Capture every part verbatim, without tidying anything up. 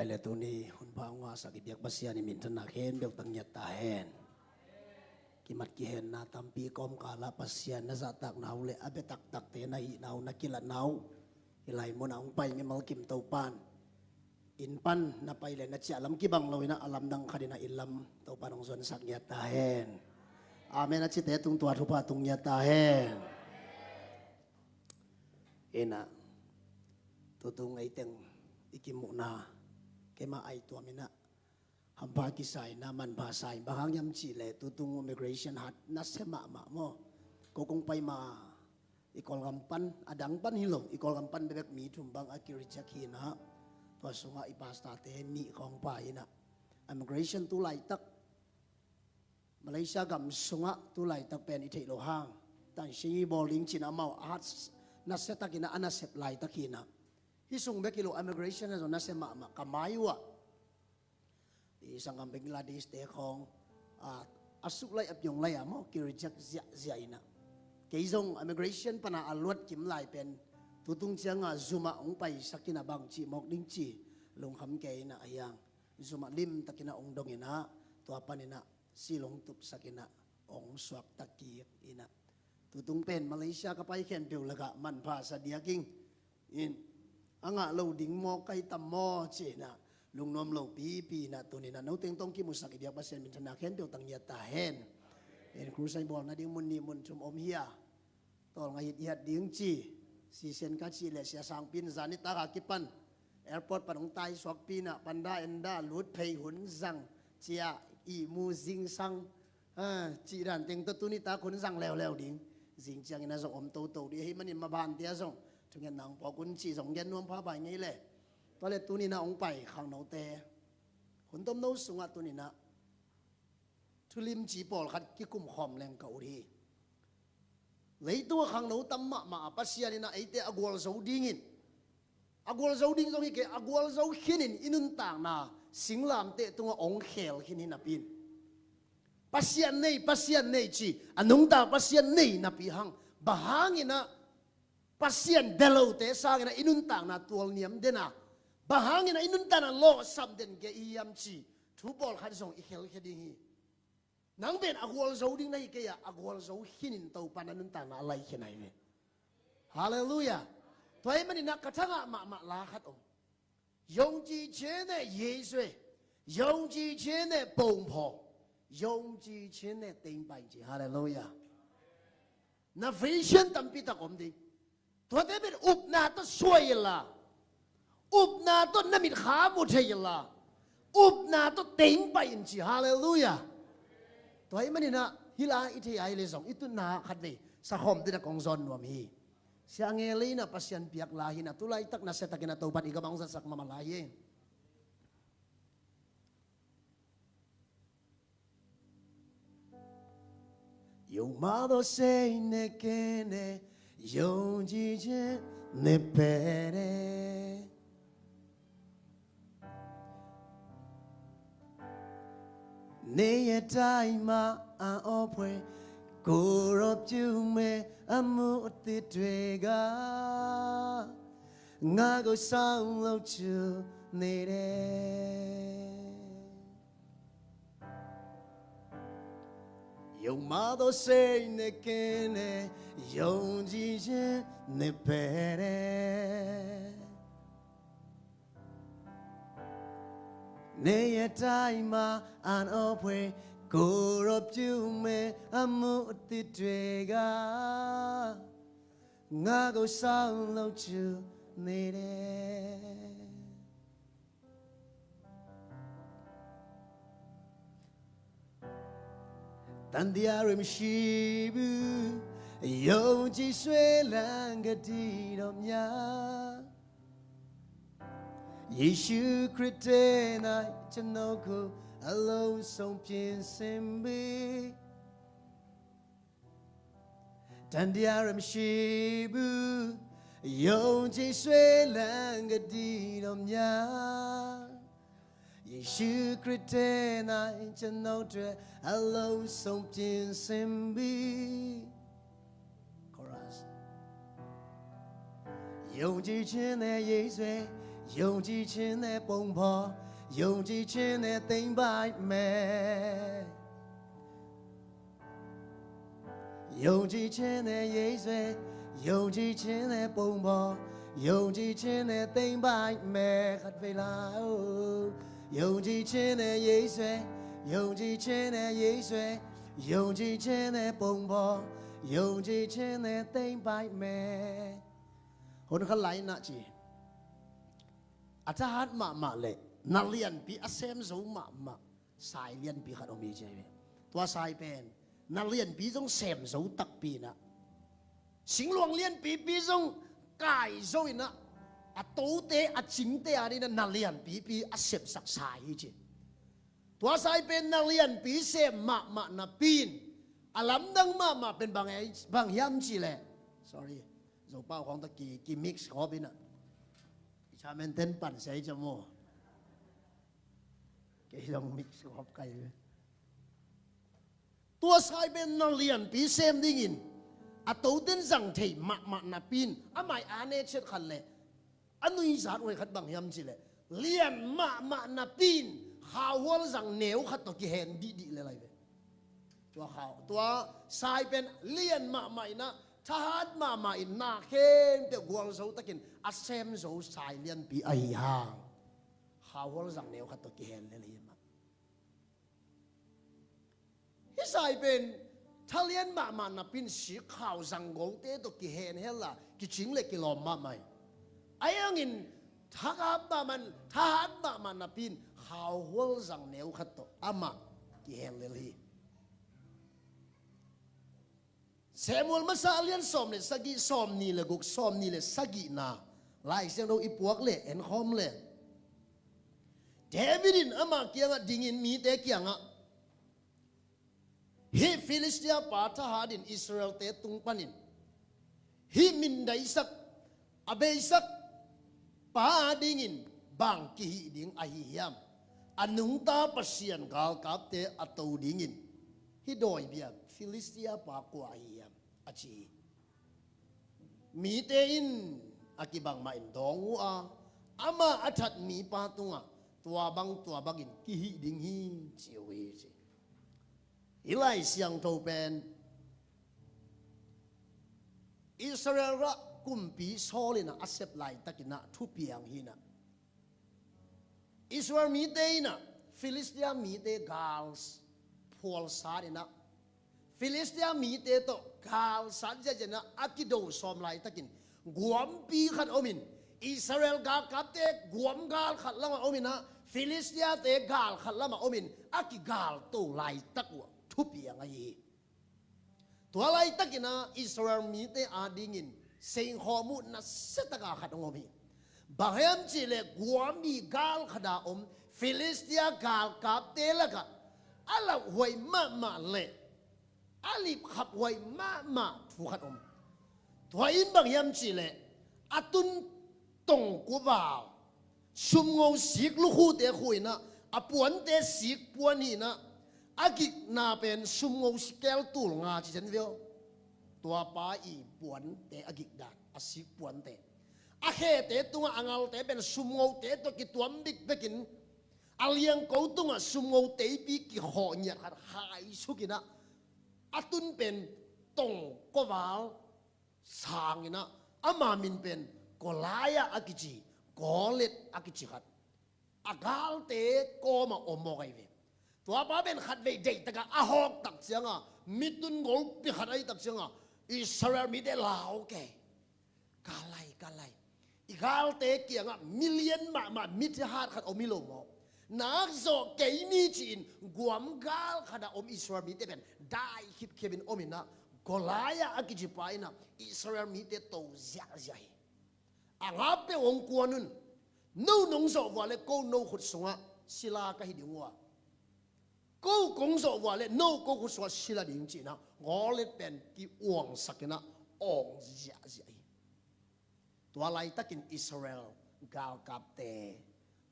Ai le tuni hun pha hong ngahsak i biak Pasian i minthanna khempeuh tang ngiat ta hen. Kimat kihenna tampi kawmkalah Pasian na zahtakna uh le a bia taktakte na hihna uh, na kilatna uh, hih lai munah hong pai mimal kim Topan inn pan na pai le na ciah lam kibang lo inah a lamdang khat inah inn lam Topan hong zuansak ngiat ta hen. Amen a cite tung tua thupha tung ngiat ta hen. Inah tutung ei teng i kimuhna keimah ai tuam inah hampha kisa inah manpha sa in, bang hang hiam cih leh tutung immigration hat nasia mahmah maw. Ko kong pai ma i Kawlgam pan, a dang pan hi lo, i Kawlgam pan bekbek mi thum bang a ki-reject hi inah, tua sungah i pastor-te nih khawng pai inah immigration tu laitak Malaysia gam sungah tu laitak pen i theih loh hang tan sing i bawl ding cin amau a hat nasia takin a nasep laitak hi inah. Hih sung bek hi lo, immigration a zong nasia mahmah ka mai uh ah. I sanggam Bangladesh-te khawng a, a suk lai a piong lai a maw ki-reject ziahziah inah. Kei zong immigration pana a luat kim lai pen tutung ciangah zumah hong paisak inah bang cih mawk ding ci lungkham kei inah a hiang. Zumah limtakin a hong dong inah tua pan inah sil hong tupsak inah hong suakta kik inah. Tutung pen Malaysia ka pai khempeuh lakah manpha sa diak ing. In a ngah lo ding maw, ka hi tam maw ci inah lungnuam lo pipi inah tuni inah no teng tawh kimusak i biak Pasian minthanna khempeuh tang ngiat ta hen. In crusade bawlna ding mun nih mun thum om hi a, tawlnga hit i hat ding ci. Sisen ka cih leh Sia Sangpi in zan nitak a kipan airport pan hong taisuakpi inah panda enda lut phei hun zang cia ihmu zingsang cih dan teng tawh tuni tak hun zang leuleu ding. Zing ciangin a zong om toto dih ahih manin maban tia zong thungetna hong pawk un cih zong gen nuam pha pai ngei le. Tua le tuni inah hong pai khangnote hun tomno sungah tuni inah thulimci pawlkhat kikum khawm leng ka ut hi. Leitung a khangno tam mahmah a Pasian inah eite a gualzo dingin, a gualzo ding zong hi kei, a gualzo khinin i nuntakna singlamteh tungah hong khel khin hi napi in, Pasian nei, Pasian nei ci a nungta Pasian nei napi hang, bang hang inah Pasian bia lote sang inah i nuntakna tualniam den a, bang hang inah i nuntakna lawhsam den kei i hiam ci thu pawlkhat zong i khelkhia ding hi. Nang pen a gualzo ding na hi kei a, a gualzo khinin Topan a nuntakna a laikhia na hi ve. Halleluiah. Tua ahih manin ah ka thangah mahmah la khat om. ယုံကြည်ခြင်းနဲ့ ရေဆွဲ၊ ယုံကြည်ခြင်းနဲ့ ပုံဖော်၊ ယုံကြည်ခြင်းနဲ့ သိမ်းပိုက်ခြင်း။ Halleluiah. Na vision tampi tak om ding. Tuate pen upna tawh suai inla, upna tawh na mitkha mu thei inla, upna tawh teng pai in ci. Halleluiah. Tua ahih manin ah hih la i thei a hi le zong i tutna khatvei sakhawm dina kong zawn nuam hi. Sia Nge Lei in ah Pasian piak la hi in ah, tu laitak nasia takin ah Topan i gam ah hong zatsak mahmah lai hi. ယုံမှသောစိတ်နဲ့ကင်းတယ်၊ ယုံကြည်ခြင်းနဲ့ပဲတယ်။ နေ့ရက်တိုင်းမှာအံ့ဩဖွယ်၊ ကိုယ်တော်ပြုမဲ့အမှုအသစ်တွေက ငါကိုဆောင်လုပ်ချူနေတယ်။ ယုံမှသောစိတ်နဲ့ကင်းတယ်၊ ယုံကြည်ခြင်းနဲ့ပဲတယ်။ နေ့ရက်တိုင်းမှာအံ့ဩဖွယ်၊ ကိုယ်တော်ပြုမဲ့အမှုအသစ်တွေက ငါကိုဆောင်လုပ်ချူနေတယ်။ သံသယတွေမရှိဘူး၊ ယုံကြည်စွဲလန်းကတိတော်များ၊ ယေရှုခရစ်ထဲ၌ကျွန်တော်ကိုအလုံးစုံပြင်ဆင်ပြီ။ တန်တရားရမရှိဘူး၊ ယုံကြည်စွဲလန်းကတိတော်များ၊ ယေရှုခရစ်ထဲ၌ကျွန်တော်အတွက်အလုံးစုံပြင်ဆင်ပြီ။ Chorus. ယုံကြည်ခြင်းနဲ့ရေးဆွဲ၊ ယုံကြည်ခြင်းနဲ့ ပုံဖော်၊ ယုံကြည်ခြင်းနဲ့ သိမ်းပိုက်မယ်။ ယုံကြည်ခြင်းနဲ့ ရေးဆွဲ၊ ယုံကြည်ခြင်းနဲ့ ပုံဖော်၊ ယုံကြည်ခြင်းနဲ့ သိမ်းပိုက်မယ်။ ခတ်ဖေးလာ။ ယုံကြည်ခြင်းနဲ့ ရေးဆွဲ၊ ယုံကြည်ခြင်းနဲ့ ရေးဆွဲ၊ ယုံကြည်ခြင်းနဲ့ ပုံဖော်၊ ယုံကြည်ခြင်းနဲ့ သိမ်းပိုက်မယ်။ Hun khat lai na ci. A thahat mahmah le na lianpi a sem zo mahmah sai lianpi khat om hi ci a hi ve. Tua sai pen na lianpi zong sem zo takpi na, singluang lianpipi zong kai zo ina, a tote a cingte a dina na lianpipi a sepsak sai hi ci. Tua sai pen na lianpi sem mahmah napi in a lamdang mahmah pen bang, bang hiam ci le, sorry, Zopau khawng ta ki, ki mix khawp ina. I chamen ten pan sei ca maw. Kei zong mix khawp kai ve. Tua sai pen na lianpi sem dingin a toten zang thei mahmah napi in a mai a ne chet khat le a nuizat huai khat bang hiam ci le, lian mahmah napi in khauhual zang neu khat tawh kihen dihdih le lai ve. Tua khau, tua sai pen lian mahmah ina, thahat mahmah in na khempeuh gualzo takin a sem zo sai lianpi ahi hang, khauhual zang neu khat tawh kihen le lai hi mah. Hih sai pen thalian mahmah napi in sik khau zanggote tawh kihen hel a, kicing le kilawm mahmah hi. Ahi hangin thakap mahmah, thahat mahmah napi in khauhual zang neu khat tawh amah kihen lel hi. Samuel masa a lian sawm le sagih, sawm ni le guk, sawm ni le sagihna Lai Siangtho i puak le en khawm le, David in amah kiangah dingin mite kiangah, hih Filistia pa thahat in Israelte tung panin hih mindaisak, a beisak pa dingin bang kihih ding ahi hiam? A nungta Pasian galkapte a to dingin hih dawi biak Filistia pa kua ahi hiam? A ci hi. Mite in a kibang mah in dawng uh a, amah a that mipa tungah tua bang tua bangin kihih ding hi, ci uh hi ci. Hih Lai Siangtho pen Israel rah kumpi Saul in a sep laitakin a thupiang hi na, Israel mite in a Filistia mite gal phualsat in a, Filistia mite tawh galsat ziahziah in a kido sawm laitakin guampi khat omin, Israel galkapte guam gal khat lamah omin a, Filistiate gal khat lamah omin a kigalto laitak uh a thupiang ahi hi. Tua laitakin a Israel mite adingin seikhawm uh nasiataka khat hong om hi. Bang hiam cihleh guami gal khat a om Filistia galkapte lakah a lauhhuai mahmah le a lipkhaphuai mahmah thu khat om. Tua in bang hiam cihleh a tun tongkuaval sumngo sik lukhute khu in a, a puante sik puan hi in a, a gikna pen sumngo sikel tul nga ci zen veu. Tua pa i puante a gikdan, a sik puante. A khete tungah a ngalte pen sumngote tawh kituam bikbekin, a liangko tungah sumngo teipi kikhawh ngiat khat hai suk in a, a tun pen tongkuaval sang in a, ama min pen Goliath a kici, Goliath a kici khat a galte kawmah om mawk ahi ve. Tua pa pen khatvei deihtakah a hawktak cianga, mitun golpi khat ahitak cianga Israel mite lau kei. Ka lai, ka lai. I galte kiangah milian mahmah mithihat khat om hi lo maw? Nak zawh kei ni ci-in guam gal khat a om Israel mite pen dai khipkhip in om in a, Goliath a kici pa in a Israel mite to ziahziah hi. A ngap peuh hong kuan un. No nong zawh vua le ko no khut sungah sila ka hi ding uh a, ko kong zawh vua le no ko khut sungah sila ding ci in a, Goliath pen ki-uangsak in a, awng ziahziah hi. Tua laitakin Israel galkapte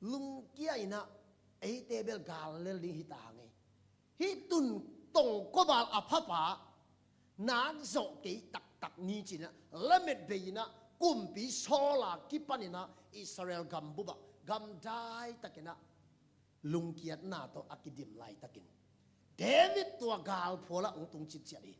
lungkia in a, eite bel gal lel ding hi ta hang ei. Hih tun tongkuaval a phapa nak zawh kei taktak ni ci in a, lamet bei in a, Kumpi Saul a kipaninah Israel gambup ah gamdai takinah lungkiatna tawh a kidim laitakin David tua galphualah hong tung citciat hi.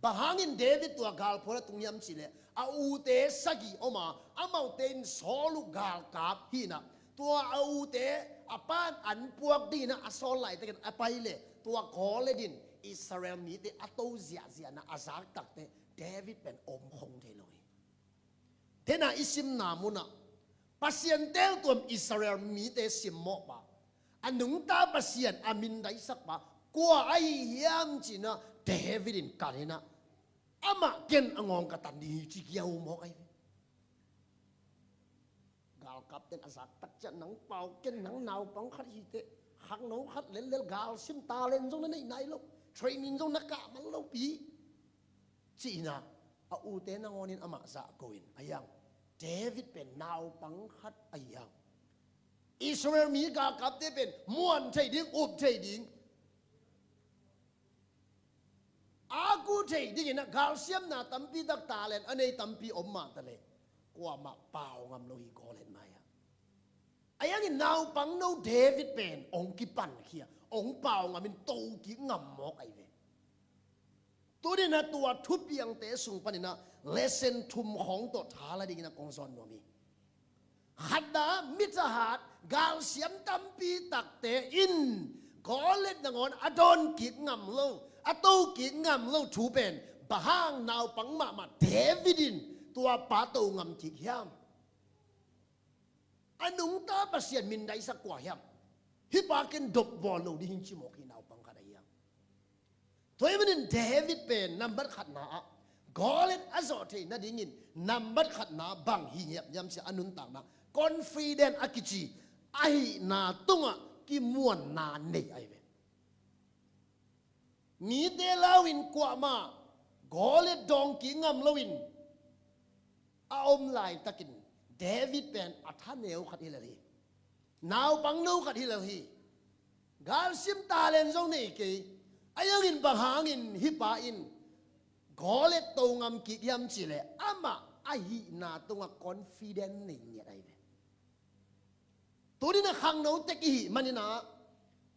Bang hangin David tua galphualah tung hiam cihleh, a ute sagih om a, amaute in Saul uh galkap hinah, tua a ute a pan an puak dinginah a sawl laitakin a pai leh, tua Goliath in Israel mite a to ziahziahna a zak takteh David pen om khong thei lo hi. Tena i simna munah Pasian teltuam Israel mite simmawhpa, a nungta Pasian a mindaisakpa kua ahi hiam cinah David in kaninah, amah ken a ngawng ka tan ding hi ci giau mawk ahi ve. Galkapten a zak takciah nang pau ken, nang naupang khat hiteh, khangno khat lellel, galsim talent zong na neih nai lo, training zong na kah man lopi, ci-inah a ute nangawnin amah zahko in, a hiang David pen naupang khat a hiang Israel mi galkapte pen muan thei ding, up thei ding, a ku thei dinginah galsiamna tampi tak talent a nei tampi om mahtaleh kuamah pau ngam lo hi Goliath mai-ah. A hiangin naupangno David pen hong kipankhia, hong pau ngamin tokik ngam mawk ahi ve. Tuninah tua thupiangte sung paninah lesson thum khawng tawh thala dinginah kong zawn nuam hi. Khatna, mi thahat galsiam tampi takte in Goliath nangawn a dawnkik ngam lo, a tokik ngam lo thu pen bang hang naupang mahmah David in tua pa to ngam kik hiam? A nungta Pasian mindaisak kua hiam? Hih pa ken dopbawl lo ding hi ci mawk hi naupang khat a hiam? Tua hi manin David pen nambat khatna ah Goliath a zawh theih nadingin nambat khatna bang hi ngiap hiam cihleh a nuntakna confident a kici ahihna tungah kimuanna nei ahi ve. Mite lau-in kuamah Goliath dawnkik ngam loin a om laitakin David pen a thaneu khat hi lel hi. Naupangno khat hi lel hi. Galsim talent zong nei kei. A hiangin bang hangin hih pa in Goliath to ngam kik hiam cihleh amah ahihna tungah confident nei ngiat ahi ve. Tuninah khangno tek i hih maninah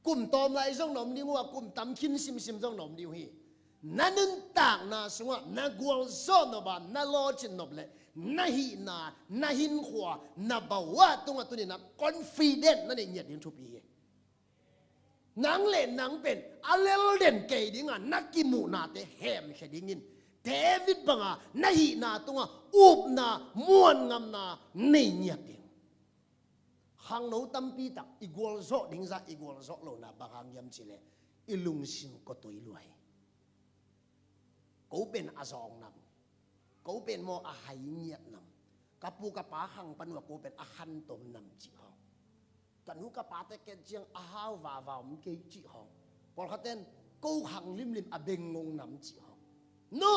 kum tawm lai zong na om ding uh a, kum tam khin simsim zong na om ding uh hi. Na nuntakna sungah na gualzawh nop a, na lawcin nop leh na hihna, na hinkhua, na bawah tungah tuninah confident na neih ngiat ding thupi hi. Nang le nang pen a lelden kei dinga na kimuhnate hemkhia dingin David banga na hihna tungah upna, muanngamna nei ngiat ding. Khangno tampi tak i gualzawh ding zah i gualzawh lohna bang hang hiam cihleh i lungsim kotui lua hi. Ko pen a zawng nam, ko pen maw a hai ngiat nam, ka pu ka pa khang pan uh a ko pen a khantom nam cih hawng. Ka nu ka pate ken ciang a hau vava om kei cih hawng. Pawlkhatten ko khang limlim a bengngong nam cih hawng. No!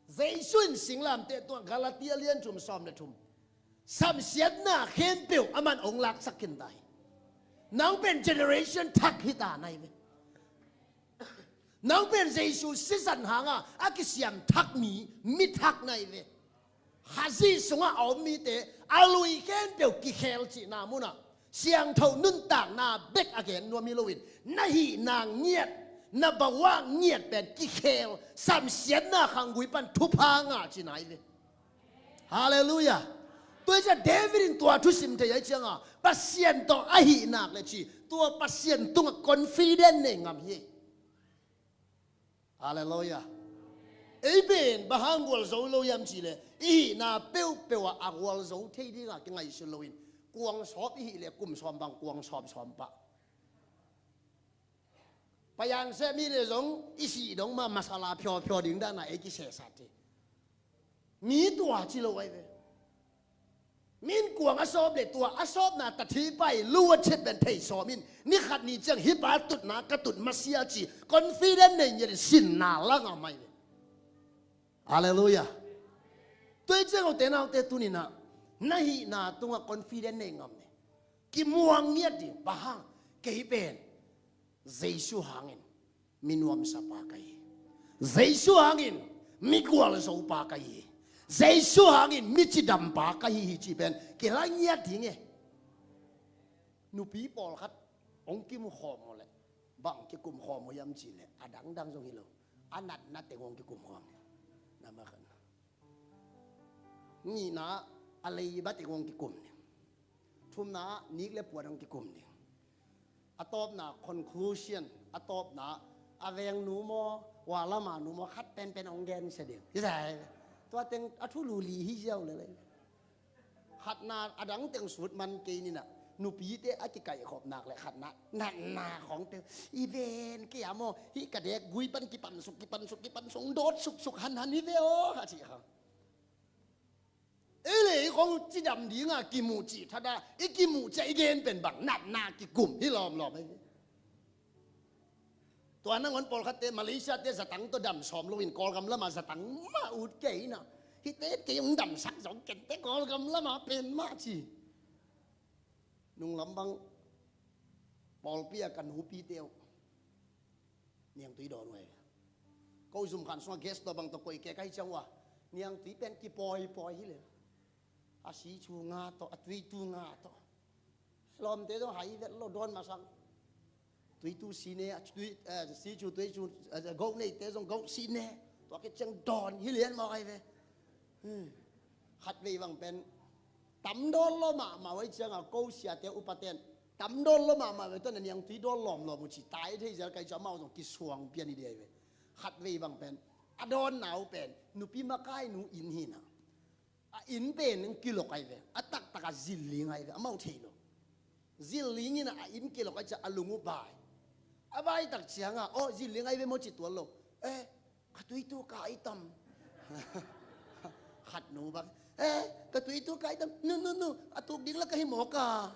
Jesu in singlamteh tungah Galatia lian thum sawm le thum, samsiatna khempeuh aman hong laksak khin ta hi. Nang pen generation thak hi ta na hi ve. Nang pen Jesu sisan hanga a kisiam thak mi, mi thak na hi ve. Khazih sungah a om mite a lui khempeuh kikhel cihna munah siangtho nuntakna bek a gen nuam hi loin na hihna ngiat, na bawah ngiat pen kikhel, samsiatna khanggui pan thupha ngah cihna hi ve. Halleluiah. Tua hi ciah David in tua thusim thei ahi cianga Pasian tawh ahi nak le ci tua Pasian tungah confident nei ngam hi. Halleluiah. Ei pen bang hang gualzo lo hiam cihleh i hihna peuhpeuh ah a gualzo thei dinga kingaihsun loin kuang sawp i hih leh kum sawm bang kuang sawp sawm pah. Payan seh mi le zong i sih dong ma masala phiawphiaw ding dana ei kisehsat hi. Mi tua ci lo ahi ve. Min kuang a sawp le tua a sawpna tathi pai lu a chet ben thei sawm in ni khat ni ciang hih pa tutna ka tut masia ci confident nei ngiat sinna la ngam ahi ve. Halleluiah. Tua hi ciang aute naute tuninah na hihna tungah confident nei ngam ne. Kimuang ngiat ding bang hang kei pen Jesu hangin mi nuamsa pa ka hi. Jesu hangin mi gualzo pa ka hi. Jesu hangin mi cidampa ka hi hi cih pen kila ngiat ding e. Nupi pawlkhat hong kikum khawm uh leh bang kikum khawm uh hiam cih leh a dangdang zong hi lo. A natna teng hong kikum khawm hi. Nihna a leiba teng hong kikum hi. Thumna nik le puan hong kikum hi. A tawpna conclusion, a tawpna a vengnu maw, walama nu maw, khat penpen hong gensia ding. Hi zai. Tua teng a thulu li hi ziau lele. Khatna a dang teng sut man kei nina, nupite a kikaihkhop nak le khatna natna khawngte i ven kei a maw, hih ka dek gui pan kipansuk kipansuk kipansuk dawt suksuk hanhan hi ve aw a cih kha. Ei le ei khong cidam dinga kimuh cih thada, i kimuh ciah i gen pen bang natna kikum hi lawmlawm ei. Tua nangawn pawlkhatte Malaysia te zatang tawh dam sawm loin Kawlgam lama zatang mah ut kei ina. Hihte kei hong damsak zong kente Kawlgam lama pen mah ci. Nunglam bang pawlpi a ka nupite uh niangtui dawn uh ei. Ko zum khan sunga gas tawh bang tawh koih kek ahi ciang uh a niangtui pen kipawipawi hi le. A sichu nga tawh, a tuitu nga tawh. Lawmte zong hai vet lo dawn masang. Tuitu si ne, a tui, eh, sichu tuichu, eh, goh neite zong goh si ne. Tua kiciang dawn hi lian mawk ai ve. Hmm. Khatvei bang pen tam dawn lo mahmah uh ai cianga ko siate upaten tam dawn lo mahmah uh ai, tua na niangtui dawn lawmlawm uh ci tai thei zel kai ciang amau zong kisuang pian hi dei ai ve. Khatvei bang pen a dawnna uh pen nupi makainu inn hina. A inn pen kilok ai ve. A taktaka zilling ai ve. Amau thei lo. Zilling ina a inn kilok ai ciang a lung uh bai. A bai tak cianga aw zilling ai ve maw ci tuan lo. Eh, ka tuitu ka ai tam. Khatnu bang, eh, ka tuitu ka ai tam. Nu nu nu, a tuk ding la ka hi mawk a.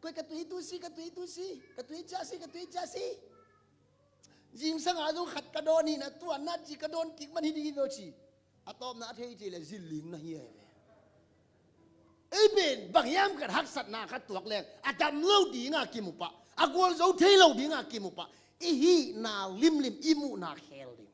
Koi ka tuitu si, ka tuitu si, ka tui cia si, ka tui cia si. Zingsanga zong khat ka dawn hina tua nat ci ka dawn kik man hi ding hi ve aw ci. A tawpna a thei ci le zilling na hi ai ve. Ei pen bang hiam khat haksatna khat tuak leng a dam lo dinga kimu pah, a gualzo thei lo dinga kimu pah, i hihna limlim i muhna khel ding.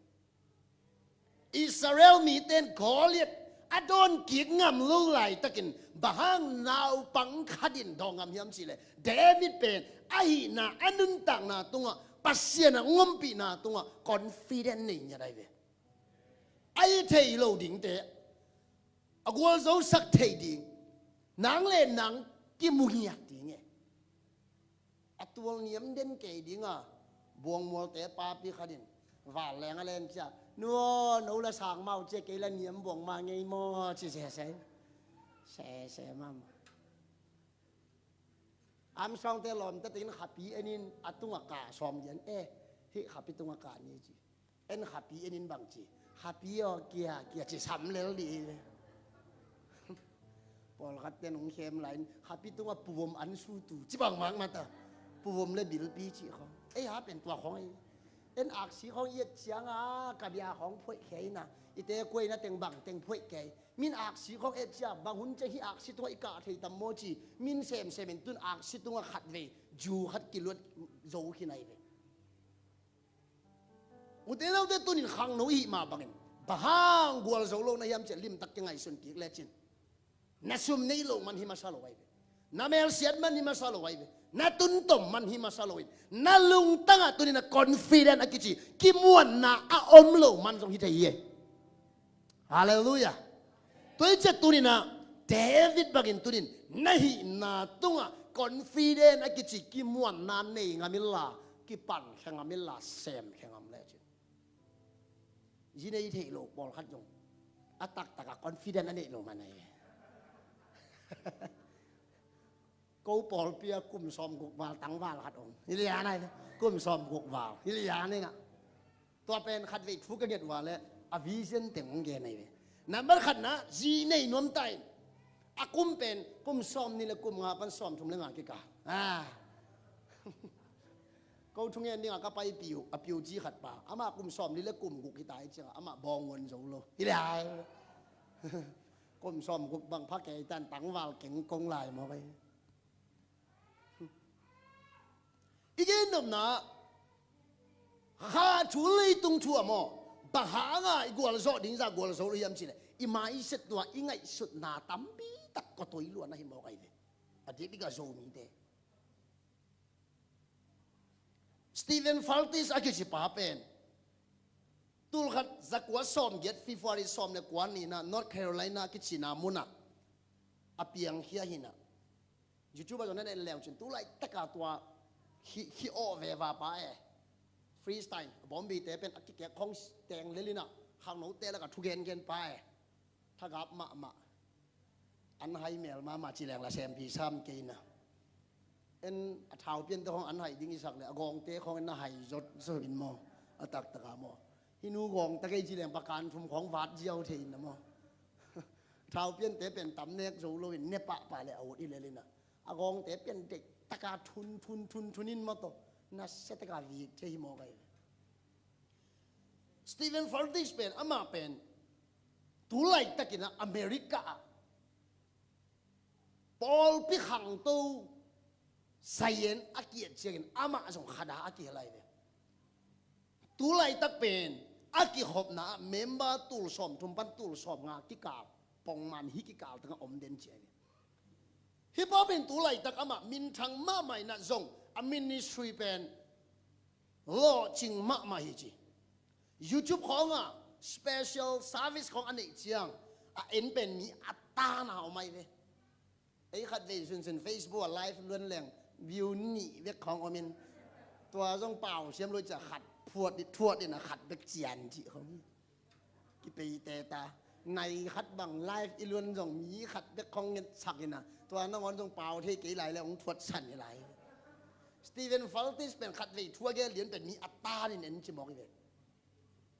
Israel mite in Goliath a dawn kik ngam lo laitakin bang hang naupang khatin dawng ngam hiam cihleh David pen a hihna a nuntakna tungah Pasian a ngompihna tungah confident nei ngiat ai ve. A hi thei lo dingte a gualzosak thei ding nang le nang kimu ngiat ding e. A tual niam den kei dinga buangmualte papi khatin vanleng a len cia, nu aw, no la sang mau cia kei la niam buang ma ngei maw ci sese. Sese mama. Armstrongte lawmte tekin khapi enin a tunga kah sawm dian e. Hih khapi tunga kah ni ci. En khapi enin bang ci. Khapi aw kia kia ci sam lel dih hi ve. Pawlkhatte nong khem lain khapi tunga puvom an sutu ci bang mak mata. Puvom le bilpi ci khawng ei ha pen tua khawng ei. En aksi khawng i et cianga ka bia khawng phoih kheina i te kuaina teng bang teng phoih kei. Min aksi khawng et cia bang hun ciang hi aksi tunga i kah thei tam maw ci. Min semsem in tun aksi tunga khat vei ju khat kiluat zo khin ai ve. Ute naute tunin khangno i hih mah bangin bang hang gualzo lo na hiam ciah limtak kingaihsun kik lecin. Na sum nei lo man hi masa lo ai ve. Na melsiat man hi masa lo ai ve. Na tuntom man hi masa lo in na lungtangah tunin a confident a kici kimuanna a om lo man zong hi thei hi e. Halleluiah. Tua hi ciah tuninah David bangin tunin na hihna tungah confident a kici kimuanna nei ngam inla kipan khe ngam inla sem khe ngam le ci. Zi nei theih loh pawlkhat zong a taktaka confident a neih lo man ahi. Ko pawlpi ah kum sawm guk val tangval khat om hi lian ahi. Kum sawm guk val hi lian ahi ngah. Tua pen khat vei thu ka nget ua le a vision teng hong gen ahi ve. Nambat khatna zi nei nuam ta in a kum pen kum sawm nih le kum nga pan sawm thum le nga kika. Ah. Ko thungen dingah ka pai piu a piu ci khat pa amah kum sawm nih le kum guk hi ta hi ciangah amah bawng ngon zo lo hi lai. Kum sawm guk bang pha kei tan tangval keng kong lai maw kei. I gen nopna kha thu leitung thu a maw bang hanga i gualzawh ding zah gualzo lo hiam cileh I mindset tua i ngaihsutna tampi tak kawtoi luan ahi mawk ahi ve. A dikdikah Zomite. Stephen Faltis a kici pa pen tulkhat zakua sawmgiat, February sawm le kua ni-in ah North Carolina kicina munah a piangkhia hi-in ah, YouTube ah zong na en leucin tu laitak a tua khi, khi awh veva pa e. Freestyle, a bawmbite pen a kikek khawng teng lel in ah, khangnote lakah thu gengen pa e. Thagap mahmah. An hai mel mahmah ci leng la sem phi sam kei na. En a thau piante khawng an hai ding i sak leh a gawngte khawng en na hai zot zot in maw. A taktak a maw. Hih nu gawng ta kei ci leng pakan thum khawng vat ziau thei in na maw. Thau piante pen tam nek zo lo in ne pahpah leh a ut hi lel in ah, a gawngte pen deih tak a thun thun thun thun in maw tawh nasia tak a vik thei hi mawk ahi. Stephen Faltis pen, amah pen tu laitak in ah America ah pawlpi khangto Zion a ki-et ciangin amah zong khat a a kihel ahi ve. Tu laitak pen a kikhopna ah member tul sawmthum pan tul sawmnga kikal, pongman hih kikal tengah om den ci ahi ve. Hih pa pen tu laitak amah minthang mahmah in ah zong a ministry pen lawhcing mahmah hi ci. YouTube khawngah special service khawng a neih ciang a en pen mi a tan a om ahi ve. Ei khatvei sunsun Facebook ah live luan leng view nih bek khawng om in, tua zong pau siam lo ciah khat phuat, thuat in ah khat bek cian cih khawng hi. Kipeite ta. Nai khat bang live i luan zong mi khat bek khawng ngetsak in ah, tua nangawn zong pau thei kei lai leh hong thuatsan hi lai. Stephen Faltis pen khatvei thu a gel lian pen mi a tan in en ci mawk hi ve.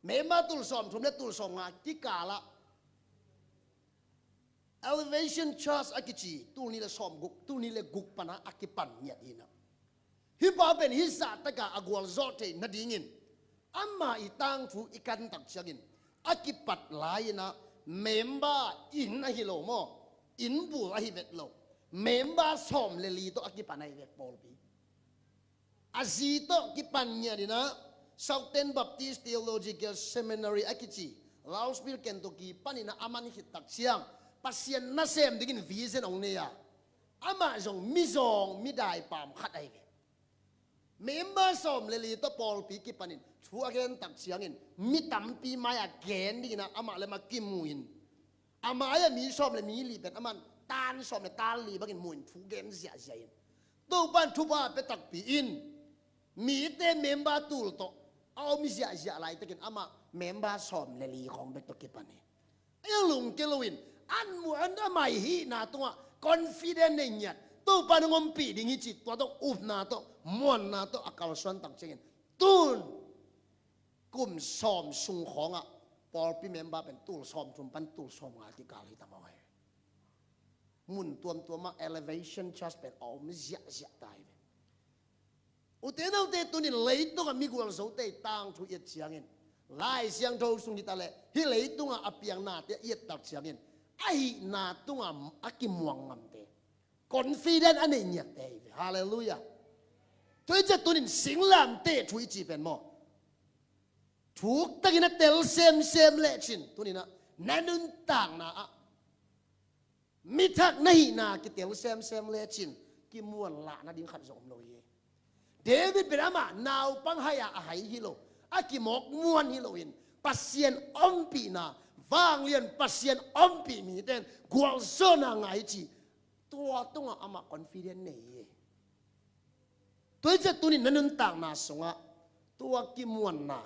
Member tul sawmthum le tul sawmnga kikal ah Elevation Church a kici, tul nih le sawmguk, tul nih le guk pan a a kipan ngiat hi-in ah, hih pa pen hih zahtak a a gualzawh theih nadingin ama i tangthu i kan tak ciangin a kipat lai-in ah member inn ahi lo maw, inn bul ahi vet lo, member sawm le li tawh a kipan ahi vet pawlpi. A zi tawh kipan ngiat in ah Southern Baptist Theological Seminary a kici Louisville, Kentucky panin ah a man khit tak ciang Pasian nasem dingin vision hong nei a, amah zong mizawng midai paam khat ahi ve. Member sawm le li tawh pawlpi kipanin thu a gen tak ciangin mi tampi mai-ah gen dingin ah amah le amah kimu in, a mai-ah mi sawm le mi li pen aman tan sawm le tan li bangin mu in thu gen ziahziah in, Topa'n thupha pia takpi in, mite member tul tawh a om ziahziah laitakin amah member sawm le li khawng bek tawh kipan hi. A lungke lo in, an mu an a mai hihna tungah confident nei ngiat, Topa'n hong ompih ding hi cih tua tawh upna tawh muanna tawh a kalsuan tak ciangin, tun kum sawm sung khawngah pawlpi member pen tul sawmthum pan tul sawmnga kikal hi ta maw hi. Mun tuamtuamah Elevation Church pen a om ziahziah ta hi ve. Ute naute, tunin leitungah migual zote i tangthu i et ciangin, Lai Siangtho sung hi ta leh hih leitungah a piangnate i et tak ciangin a hihna tungah a kimuang ngamte, confident a nei ngiatte hi ve. Halleluiah. Tua hi ciah tunin singlamteh thu i ci pen maw, thuktakin a tel semsem lecin, tuninah na nuntakna ah mithak na hihna kitel semsem lecin kimuanlah nading khat zong om lo hi. David pen amah naupang hai-a a hai hi lo, a kimawk muan hi loin Pasian ompihna, vanglian Pasian ompih mite in gualzawhna ngah hi ci, tua tungah amah confident nei hi. Tua hi ciah tunin na nuntakna sungah tua kimuanna,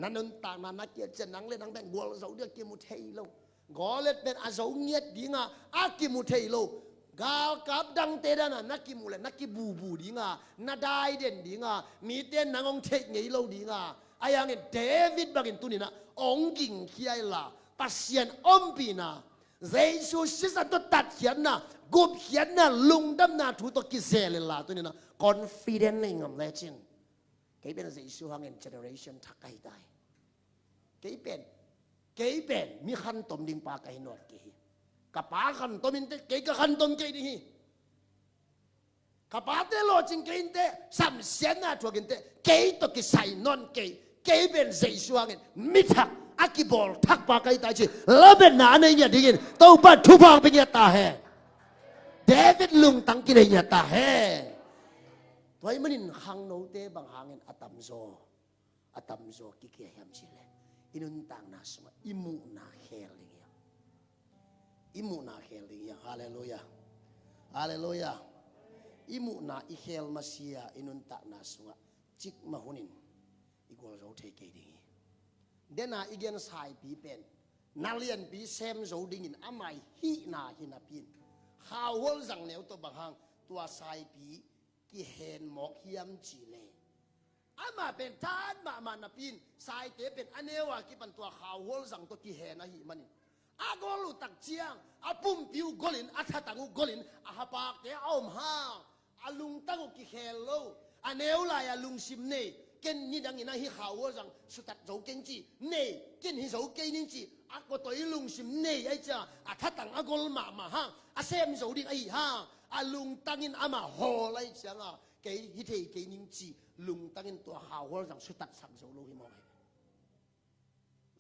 na nuntakna na kiat ciah nang le nang pen gualzo ding a kimu thei lo. Goliath pen a zo ngiat dinga a kimu thei lo. Galkap dangte dana na kimu le na kibubu dinga, na daiden dinga, mite nang hong theih ngei lo dinga. Ahi hangin David bangin tuninah hong gingkhia inla, Pasian ompihna, Jesu sisan tawh tatkhiatna, gupkhiatna, lungdamna thu tawh kizel inla tuninah confident nei ngam lecin, kei pen Jesu hangin generation thak ka hi ta hi. Kei pen, kei pen mi khantom ding pa ka hi nawn kei hi. Ka pa khantom inteh kei ka khantom kei ding hi. Ka pate lawhcing kei inteh, samsiatna thuak inteh, kei tawh kisai nawn kei. Kei pen Jesu hangin mi thak, A kibawl thakpa ka hi ta ci, lametna a nei ngiat dingin Topa thupha hong pia ngiat ta hen. David lungtang kinei ngiat ta hen. Tua ahih manin khangnote bang hangin a tamzaw, a tamzaw kikhia hiam cih leh, i nuntakna sungah i muhna khel ding hi hang. I muhna khel ding hi hang. Halleluiah. Halleluiah. I muhna i khel masiah i nuntakna sungah cikmah hunin i gualzo thei kei ding hi. Dena i gen saipi pen na lianpi sem zo dingin ama hihna hi napi in, khauhual zang neu tawh bang hang tua saipi kihen mawk hiam cih leh, amah pen than mahmah napi in, saite pen a neu a kipan tua khauhual zang tawh kihen ahih manin, a gol uh tak ciang a pumpi uh golin, a thatang uh golin, a hapakte a om hang, a lungtang uh kikhel lo, a neu lai-a lungsim nei, ken nidangin ahi khauhual zang sutat zo keng ci, nei, ken hi zo kei ning ci, a kawtawi lungsim nei ahih ciangin a thatang a gol mahmah hang, a sem zo ding ahih hang, a lungtangin amah hawl ahih ciangin, kei hi thei kei ning ci, lungtangin tua khauhual zang sutatsak zo lo hi mawk hi.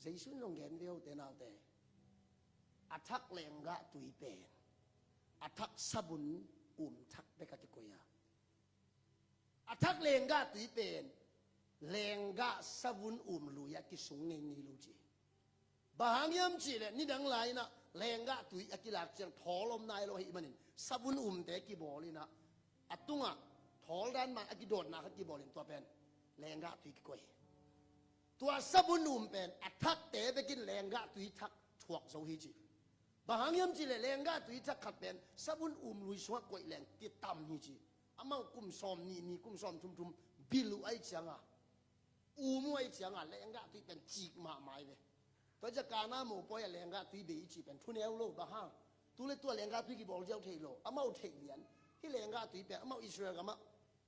Jesu in zong gen ve uh te naute, a thak lenggah tui pen a thak savun um thak bek a kikoih a, a thak lenggah tui pen lenggah savun um lui-ah kisung ngeingei lo ci. Bang hang hiam cih leh nidang lai-in ah lenggah tui a kilak ciang thawl om nai lo ahih manin, savun umte kibawl in ah, a tungah thawl dan mah a kidawtna khat kibawl in tua pen lenggah tui kikoih hi. Tua savun um pen a thakte bekin lenggah tui thak thuak zo hi ci. Bang hang hiam cih leh lenggah tui thak khat pen savun um lui sungah koih leng kitam hi ci. Amau kum sawm nih ni, kum sawm thum thum bil uh ahih ciangin, um uh ahih ciangin lenggah tui pen cik mahmah hi ve. Tua ciang Kana mopawi ah lenggah tui bei i cih pen thuneu lo, bang hang? Tu le tua lenggah tui kibawl ziau thei lo, amau theih lian. Hih lenggah tui pen amau Israel gamah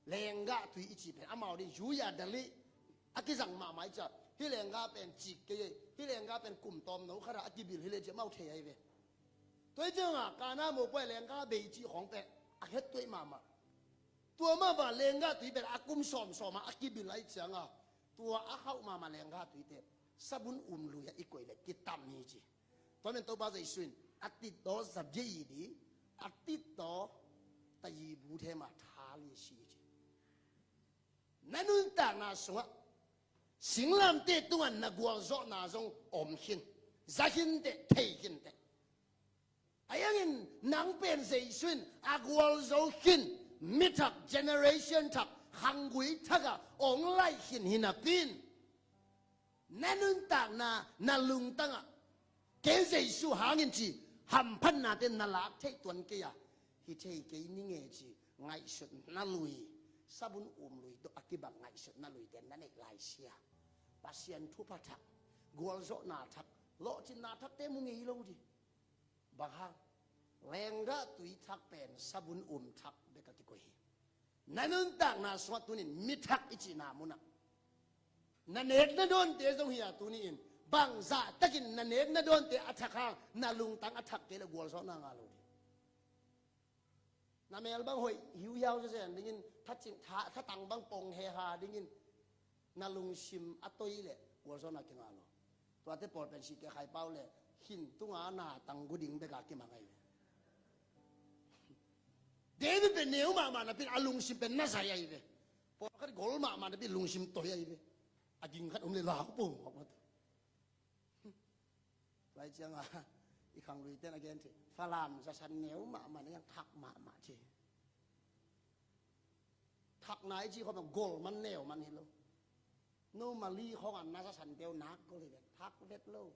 lenggah tui i cih pen amau ding, zu ya dali a kizang mahmah ahih ciang, hih lenggah pen cik kei, hih lenggah pen kum tawmno khatah a kibil hi leh ci amau thei ahi ve. Tua ahih ciangin Kana mopawi ah lenggah bei cih khawng pen a khettuai mahmah. Tua mah bang lenggah tui pen a kum sawmsawm ah a kibil ahih ciangin, tua a khauh mahmah lenggah tuite savun um lui-ah i koih leh kitam hi ci. Tua men Topa Jesu in a titaw zabiei di, a titaw tayibu thema thali si ci. Na nuntakna sungah singlamteh tungah na gualzawhna zong om khin, za khinteh, thei khinteh. Ahi hangin nang pen Jesu in a gualzo khin, mi thak, generation thak, khanggui thakah hong laih khin hi napi in, na nuntakna, na lungtangah, kei Jesu hangin ci hamphatnate na lak theih tuan kei a, hi thei kei ning e ci ngaihsutna lui, savun um lui tawh a kibang ngaihsutna luite na neih lai sia, Pasian thupha thak, gualzawhna thak, lawhcinna thakte mu ngei lo di. Bang hang? Lenggah tui thak pen savun um thak bek a kikoih hi. Na nuntakna sungah tuni-in mi thak i cihna munah na nek na dawnte zong hi a, tuni-in bangzah takin na nek na dawnte a thak hang na lungtang a thak kei leh gualzawhna ngah lo ding. Na mel bang hoih hiuhiau zenzen dingin, thacing, tha, thatang bang pong heha dingin, na lungsim a toi leh gualzawhna kingah lo. Tuate pawl pen sihte khai pau leh khin tunga na tang gu ding bek a kimang ahi ve. David pen neu mahmah napi in a lungsim pen na zai ahi ve. Pawlkhat gol mahmah napi in lungsim toi ahi ve. A ging khat om leh lau pong mawk mah. Tua ahih ciangin i khangluite na gen thei, Falam zasan neu mahmah na hiang, thak mahmah ci. Thakna i cih khawng pen gol man neu man hi lo. No Mali khawng a na zasante uh nak gol hi ve, thak vet lo.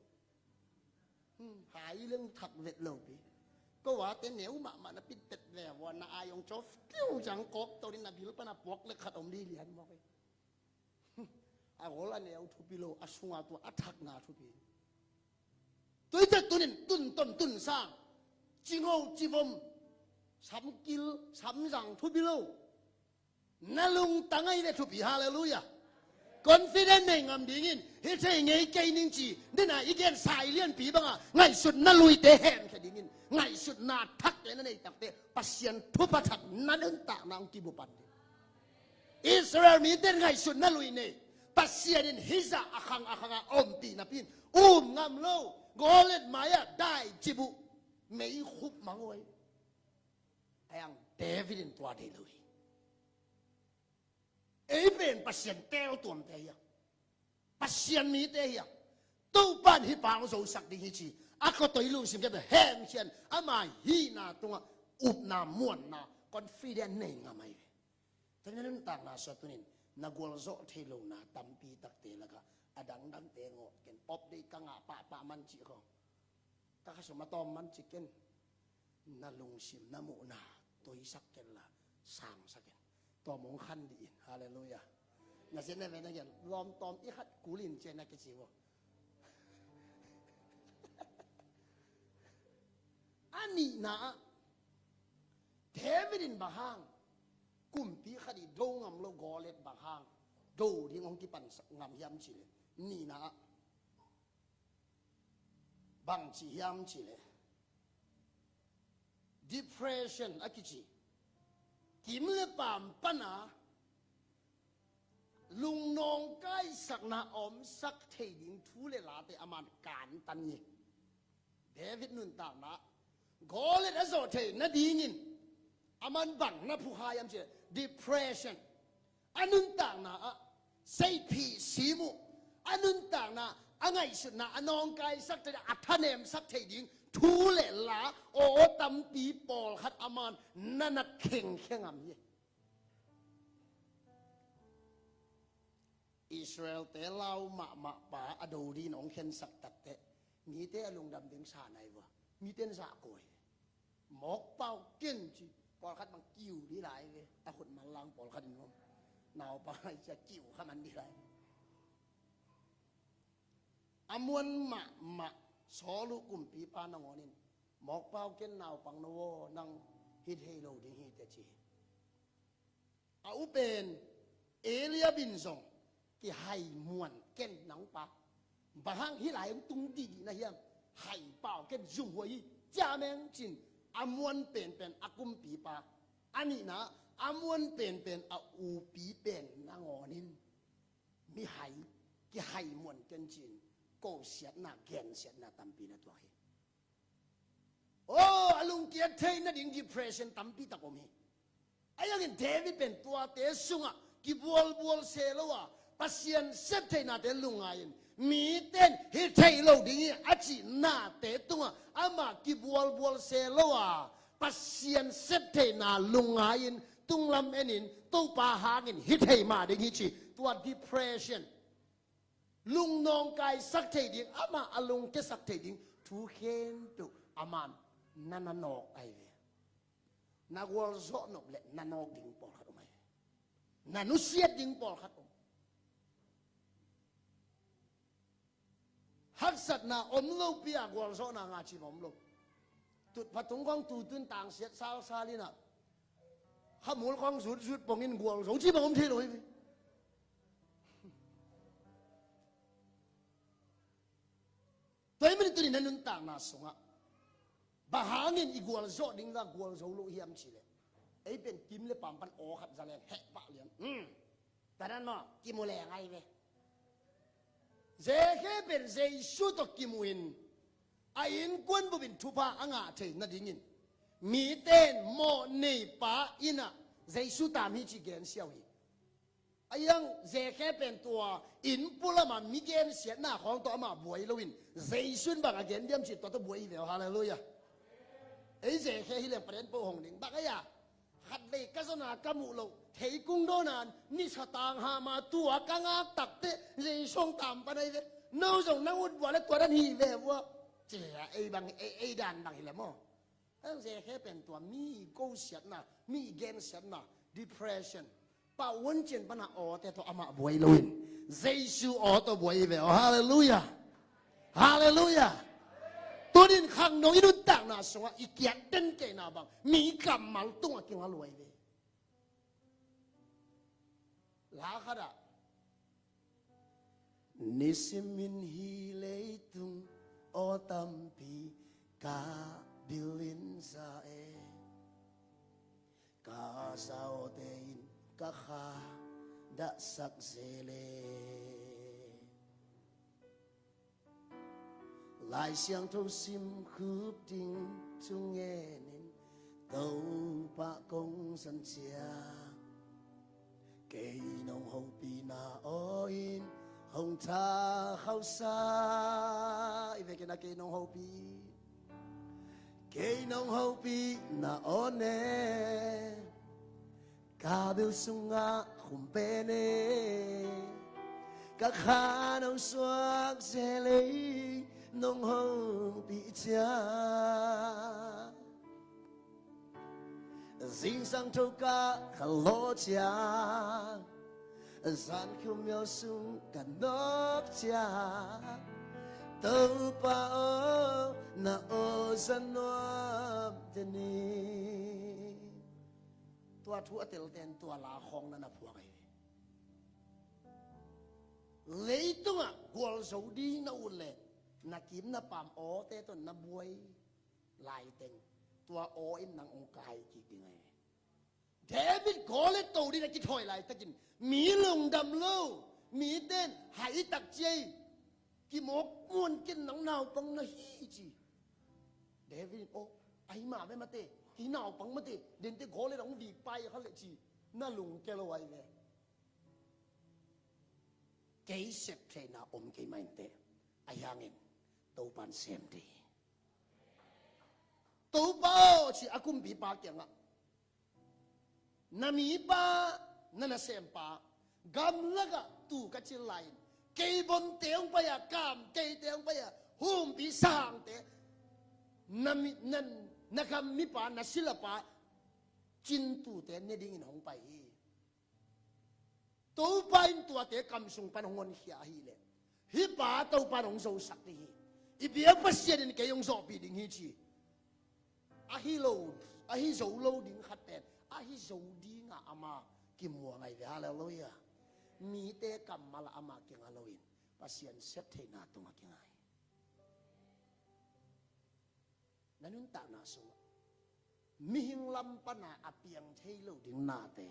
Hmm, hai leng thak vet lo pi. Ko ate neu mahmah na pit pet ve vua, na ai ong cof kiu ciang kawk to ding, na bil pan a puak lek khat om ding lian mawk hi. A gol a neu thupi lo, a sunga tua a thakna thupi. Tuite tunin, tun ton tun sang, cingo civom, samkil samzang thupi lo. Na lungtang ahi ve thupi, halleluiah. Confident nei ngam dingin, hi thei ngei kei ning ci, dena i gen sai lianpi banga ngaihsutna luite hemkhia dingin, ngaihsutna thakte na neih takte Pasian thupha thak na nuntakna hong kibupan ding. Israel mite in ngaihsutna lui nei, Pasian in hih zah a khang a khang a ompih napi in um ngam lo. Goliat mai-ah dai cip uh, mei khup mang uh ei. Ahi hang David in tua deih lo hi. Ei pen Pasian teeltuamte hi a, Pasian mite hi a, Topa in hih pa hong zosak ding hi ci a, kawtoi lungsim kei pen hemkhia in ama hihna tungah upna, muanna, confident nei ngam ahi ve. Tua na nuntakna sungah tuni-in na gualzawh thei lona tampi takte lakah a dangdangte ngawh ken, update ka ngah pahpah man cih khawng, ka khasum a tawm man cih ken, na lungsim, na muhna toisak ken la, sangsak in. Tawm hong khan dih in. Halleluiah. Na zen na ven na gen, lawmtawm i khat kul in ci-a na kici uh. A nihna ah, David in bang hang kumpi khat i do ngam lo Goliat bang hang do ding hong kipan ngam hiam cih leh, nihna ah bang ci hiam cih leh, depression a kici, kim le paam pana lungnawngkaisakna a omsak thei ding thu le late aman kantan hi. David nuntakna ah Goliat a zawh theih nadingin aman bang na phukha hiam cih leh, depression. A nuntakna ah seiphih sim uh, a nuntakna, a ngaihsutna a nawngkaisak thei, a thanemsak thei ding thu le la, aw tampi pawlkhat aman na nat khengkhia ngam hi. Israel-te lau mahmah pa a do dingin hong khensak takteh, mite a lungdam ding sa nai vua, mite in zahkawi. Mawk pau ken ci, pawlkhat bang kiu dih lai ve, a khut manlang pawlkhat in om. Naupang lai cia kiu kha man dih lai. A muan mahmah Saul uh kumpipa nangawn in, mawk pau ken naupang no aw, nang hi thei lo ding hi teh ci. A u pen Eliab in zong kihai muan ken nang pa. Bang hang hih lai hong tung dihdih na hiam? Hai pau ken zumhuai hi, ciameng cin a muan penpen a kumpipa. A nihna a muan penpen a upi pen nangawn in mihai kihai muan ken cin kosiatna, gensiatna tampi na tuak hi. Oh, a lungkiat theih nading depression tampi tak om hi. Ahi hangin David pen tuate sungah kibualbual se lo a, Pasian sep theihnate lungngai-in, mite in hi thei lo ding hi a cihnate tungah ama kibualbual se lo a, Pasian sep theihna lungngai-in tunglam enin Topa hangin hi thei mah ding hi ci. Tua depression, lungnawngkaisak thei ding, amah a lungkiasak thei ding thu khempeuh aman na na nawk ahi ve. Na gualzawh nop leh na nawk ding pawlkhat om ahi ve. Na nusiat ding pawlkhat om. Haksatna om lopi a gualzawhna ngah cih bang om lo. Tutpha tung khawng tutun tangsiat salsal in ah, khamul khawng zutzut pongin gualzo cih bang om thei lo hi ve. Tua ahih manin tuni na nuntakna sungah bang hangin i gualzawh ding la gualzo lo hiam cih leh, ei pen kim le paam pan aw khat za leng heh pah lian. Hmm. Tua dan maw, kimu leng ahi ve. Zekhe pen Jesu tawh kimu in, a innkuan bupin thupha a ngah thei nadingin, mite in mawh neipa in ah Jesu taam hi ci gensia uh hi. Ahi hang Zekhe pen tua inn pulama mi gensiatna khawng tawh amah buai loin, Jesu in bang a gen diam cih tua tawh buai hi ve aw. Halleluiah. Ei Zekhe hi leng paren po hong ding bang ei a, khatvei ka zon a ka muh loh theikung dawn a nisa tang hama tua ka ngak takteh Jesu hong taam pan ahi ve. No zong nang ut vua leh tua dan hi ve vua. Cia ei bang, ei, ei dan bang hi leh maw. Ahi hang Zekhe pen tua mi kosiatna, mi gensiatna, depression, pau huan cian pana awte tawh amah buai loin, Jesu aw tawh buai hi ve aw. Halleluiah. Halleluiah. Tunin khangno i nuntakna sungah i kiat den keina bang mi kammal tungah kinga luai ve. La khat ah, nisimin hih leitung aw tampi ka bilin za e. Ka zawte in ka kha dahsak zel e. Lai Siangtho sim khup ding thu ngenin Topa kong san ciang, kei nong hopihna aw in hong tha khauhsa. I vekin a kei nong hopih, kei nong hopihna aw ne. Ka bil sungah khum pen e, ka khan hong suak zel e, nong hopih ciang. Zingsang tho ka kha law ciang, zan khum miau sung ka nawk ciang, Topa aw, na aw za nuam te ni. Tua thu a telten tua la khawng na na phuak ahi ve. Leitungah gualzo ding na ut leh na kim na pam awte tawh na buai laiteng, tua aw in nang hong kai kik ding ahi ve. David Goliath to ding a kithawi laitakin mi lungdam lo, miten hai tak ciai, kimawk muan ken, nang naupang na hi ci. David in, aw, ahi mah ve mate, kei naupang mate, dente Goliath hong vik pai kha leh ci, na lungkia lo ahi ve. Kei sep theihna om kei mah inteh, ahi hangin Topan sem thei hi. Topa aw ci a kumpipa kiangah, na mipa, na nasempa, gamlakah tu ka cil lai-in, kei bomte hong pai-a, kam keite hong pai-a, humpi sangte, na mi-, na, na gam mipa, na silapa, cintute ne dingin hong pai hi. Topa in tuate kam sung pan hong honkhia ahileh, hih pa Topa in hong zosak ding hi. I biak Pasian in kei hong zawhpih ding hi ci. Ahi lo, ahi zo lo ding khat pen ahi zo dinga ama kimuang ahi ve. Halleluiah. Mite kammal ah ama kinga loin Pasian sep theihna tungah kinga hi. Na nuntakna sungah mihing lam pana a piang thei lo ding nate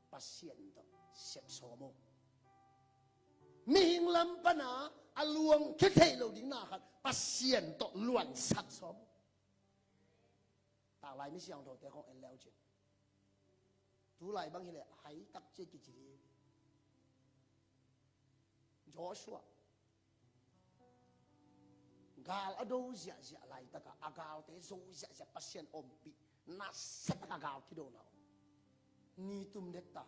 Pasian tawh sep sawm uh. Mihing lam pana a luangkhia thei lo ding na khat Pasian tawh luansak sawm uh. Taklai mi siangthote khong en leu cin, tulai bang hileh hai tak cia kici ding. Joshua gal a do ziahziah laitaka a galte zo ziahziah, Pasian ompih nasatak a gal kidona om. Ni tum detta.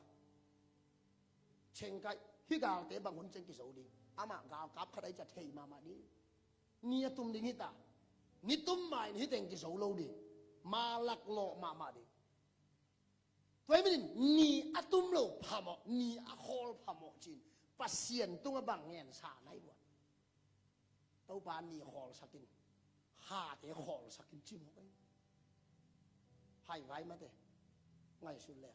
Chengkai, hih galte bang hun ciang kizo ding? Amah galkap khat ahi cia thei mahmah ding. Ni a tum ding hita. Ni tum ma in hih teng kizo lo ding. Ma laklawh mahmah ding. Tua hi manin ni a tum lo phamawh, ni a khawl phamawh cin Pasian tungah bang ngensa nai buat? Topa ni khawlsakin, khate khawlsakin ci mawk ei. Hai vai mate, ngaihsun le.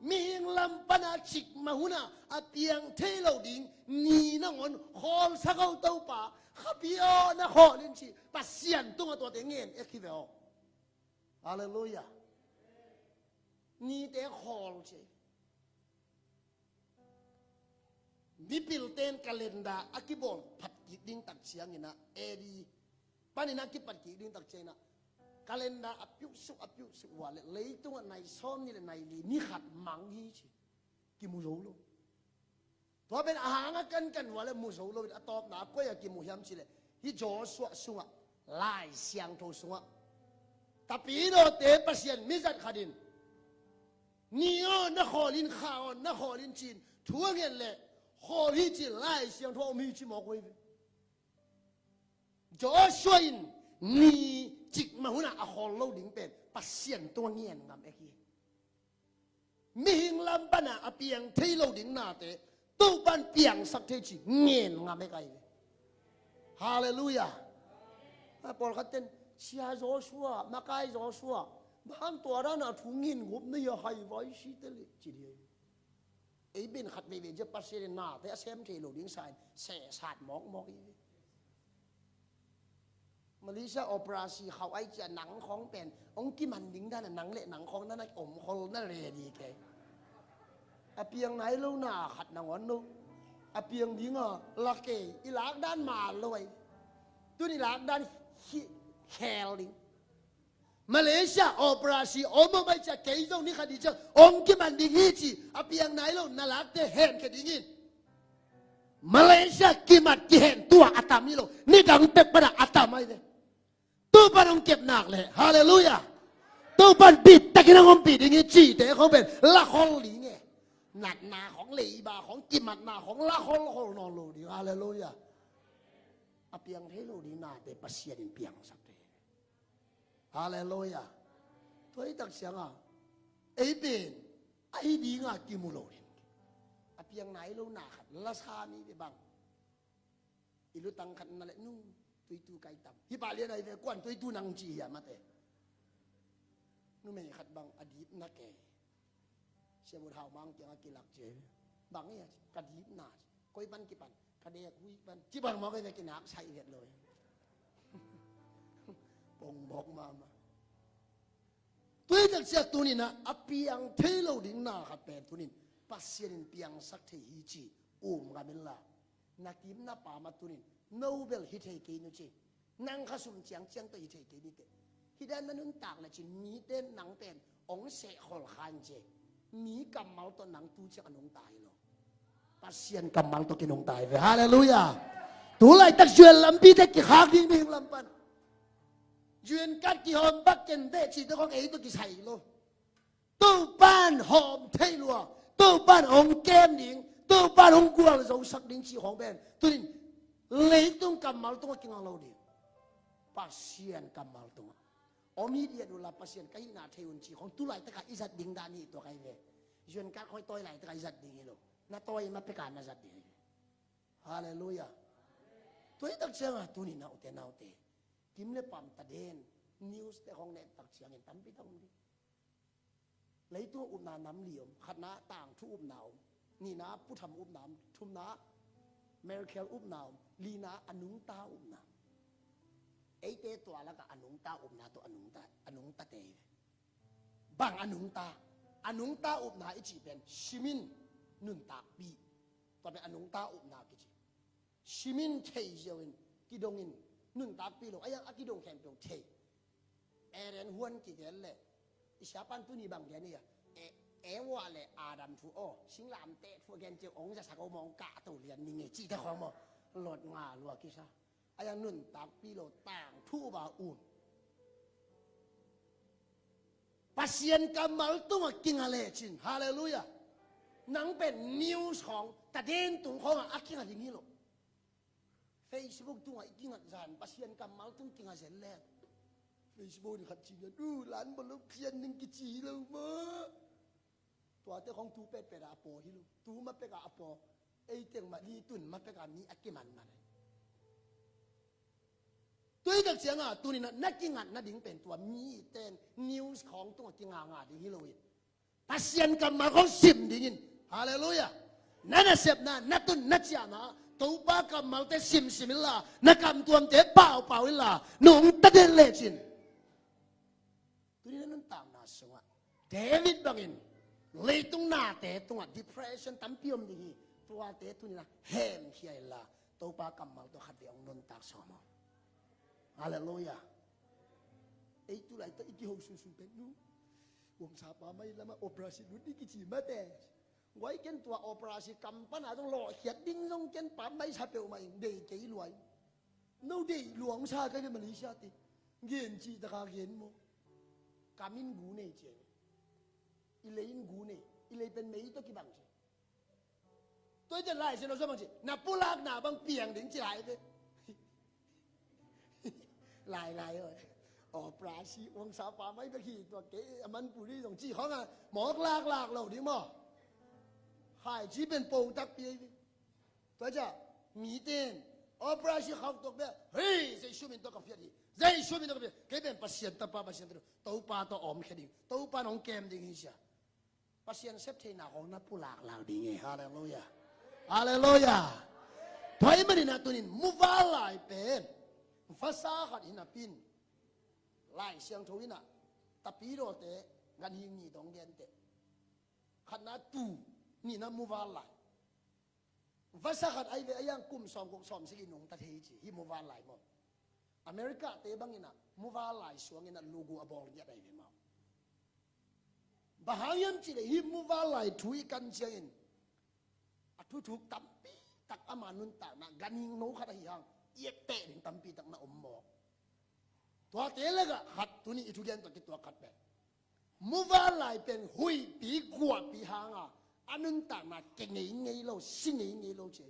Mihing lam pana cikmah huna a piang thei lo ding ni nangawn khawlsak o Topa, khapi aw na khawl in ci, Pasian tungah tuate ngen ek hi ve aw. Halleluiah. Nite khawl ci. Mipilten calendar a kibawl phat kik ding tak ciangin ah, A D panin a kipat kik ding tak ciangin ah, calendar a piuhsuk a piuhsuk ua le leitungah nai sawm ni le nai li ni khat mang hi ci. Kimu zo lo. Tua pen a hang a kankan ua le mu zo loin a tawpna a koi a kimu hiam cileh, hih Joshua sungah, Lai Siangtho sungah, Tapidawte Pasian mizat khatin, ni aw na khawl in, kha aw na khawl in cin thu a ngen leh khawl hi cin Lai Siangtho a om hi ci mawk uh hi ve. Joshua in ni cikmah hunah a khawl lo ding pen Pasian tungah ngen ngam ek hi. Mihing lam pana a piang thei lo ding nate Topan piangsak thei ci ngen ngam ek ahi ve. Halleluiah. A pawlkhat ten, Sia Joshua, makai Joshua, bang tua dana thu ngin gup na hia, hai vai si te le ci ding ahi ve. Ei ben khat veivei cia Pasian in nate a sem thei lo ding sa in sehsat mawkmawk hi ve. Malaysia operasi khauh ai cia nang khawng pen hong kiman ding dana nang le nang khawng nana om khol na ready kei. A piang nai lo na khat nangawn lo. A piang dinga la kei, i lakdan man lo ai. Tun i lakdan hi khel ding. Malaysia operasi om om ai cia kei zong ni khat i cia ong kiman ding hi ci. A piang nai lo na lakte hen khe dingin. Malaysia kimat kihen tua a tam hi lo. Ni dang pek pana a tam ai ve. Topan hong kep nak leh, halleluiah. Topan bit takin hong ompih ding hi cihte khong pen la khol ding e. Natna khong, leiba khong, kimatna khong la khol khol nawn lo ding, halleluiah. A piang thei lo ding nate Pasian in piangsak thei. Halleluiah. Tua hi tak cianga ei pen ahi dinga kimu lo ding. A piang nai lo na khat la sa mi ve bang. I lutang khat na le nu, tuitu kai tam. Hi pah lian ai ve, kuan tuitu nang ci hiam a te. Numei khat bang a dipna kei. Siamut hau mang kiang a kilak ci ai ve. Bang ia, ka dipna ci. Koi pan kipan, ka dek hui pan. Ci bang mawk ai ve, kinak sai vet lo. Pong mawk mama. Tui tak ciak tunin a, a piang thei lo ding na khat pen tunin Pasian in piangsak thei hi ci. Um ngam in la. Na kim na pam a tunin no bel hi thei kei nu ci. Nang kha sum ciangciang tawh hi thei kei ni teh. Hi dan na nuntak le cin mite nang pen ong seh khol khan ci. Mi kammal tawh nang tu ciang a nungta hi lo. Pasian kammal tawh kinungta hi ve. Halleluiah. Tu laitak U N lampite kikhak ding ding lam pan. U N card kihawm bak ken teh cite khong ei tawh kisai lo. Topan hawm thei lua, Topan hong kem ding, Topan hong gualzosak ding cih khong pen tunin leitung kammal tungah kingang lo ding. Pasian kammal tungah. Om hi diat uh la Pasian ka hihna thei un cih khong tu laitakah i zat ding dan hi tua kai ve. U N card khong i tawi laitakah i zat ding hi lo. Na tawi ma peka na zat ding hi ve. Halleluiah. Tua hi tak ciangah tunin a ute naute. Kim le pam ta den. News te khong ne tak ciangin tampi tak om ding. Leitung upna nam li om, khatna tangthu upna om, nihna putham upna om, thumna miracle upna om, lina a nungta upna. Eite tua lakah a nungta upna tawh a nungta, a nungta te hi ve. Bang a nungta, a nungta upna i cih pen simin nuntakpi. Tua pen a nungta upna kici. Simin thei ziau in, kidong in, nuntakpi lo, a yang a kidong khempeuh thei. Eren huan kigen le, i siapan tuni bang gen ia, e, Ewa le Adam thu aw, singlamteh thu a gen ciau ong zasak aw mawng kah to lian ni ngei cih te khawng maw, lot nga lua kisa. A yang nuntakpi lo tangthu ba um. Pasian kammal tungah kinga lecin. Halleluiah. Nang pen news khawng, taden tung khawngah a kinga ding hi lo. Facebook tungah i kingat zan, Pasian kammal tung kinga zen leng. Facebook ni khat ci lian, uh, lan bawlok cian ning kici lo mah. Tuate khawng tu petpet ah a paw hi lo. Tu ma pekah a paw. Ei teng mah li tun ma pekah mi a kimanman. Tui tak ciangah tunin na kingat nading pen tua mi ten news khawng tungah kinganga ding hi lo in. Pasian kammal khawng sim dingin. Halleluiah. Na nasepna, na tun, na ciahna, Topa kammalte simsim inla, na kamtuamte paupau inla, nungta den lecin. Tuni na nuntakna sungah David bangin leitung nate tungah depression tampi om ding hi. Tuate tuni na hemkhia inla Topa kammal tawh khatvei hong nuntak sawm aw. Halleluiah. Ei tu laitak i kiho sunsun pen nu, uangsa pa mai lamah operasi lut i kici mate. Guai ken tua operasi kam pana zong lawhkhiat ding zong ken pa mai sa peuhmah in dei kei luai. No deih luangsa kai ve Malaysia te. Gen cih taka gen maw? Kam in gu nei ci. I lei in gu nei. I lei pen mei tawh kibang ci. Tua i ten lai sin lo sa bang ci. Na pulakna bang piang ding ci lai ve. Lai lai oi. Operasi uangsa pa mai bek hi tua kei a man puri zong ci khawng a mawk laklak lo ding maw? Hai ci pen po takpi ai ve. Tua cia, mi ten, operasi khauh tuak bia, hei, Jesu min tawh ka phiat hi, Jesu min tawh ka phiat, kei pen Pasian tapa, Pasian tapa, Topa tawh a om khia ding, Topa in hong kem ding hi sia. Pasian sep theihna khawng na pulak lak ding e, halleluiah. Halleluiah. Tua ahih manin a tunin, muva lai pen, vasa khat hi napi in, Lai Siangtho in a, Tapidaw te, ganhing nih dong gen teh. Khatna tu, Nihna muval lai. Vasa khat ai ve, a yang kum sawm guk sawm sagih nungta thei ci, hih muval lai maw. America te bangin ah muval lai suangin ah lugu a bawl ngiat ai ve maw. Bang hang hiam cih leh hih muval lai thu i kan ciangin a thuthuk tampi tak ama nuntakna ganhing no khat ahi hang i etteh ding tampi tak na om mawk. Tuate lakah khat tuni i thugen tawh kituak khat pen muval lai pen huihpi guahpi hanga a nuntakna ke ngeingei lo, si ngeingei lo ci.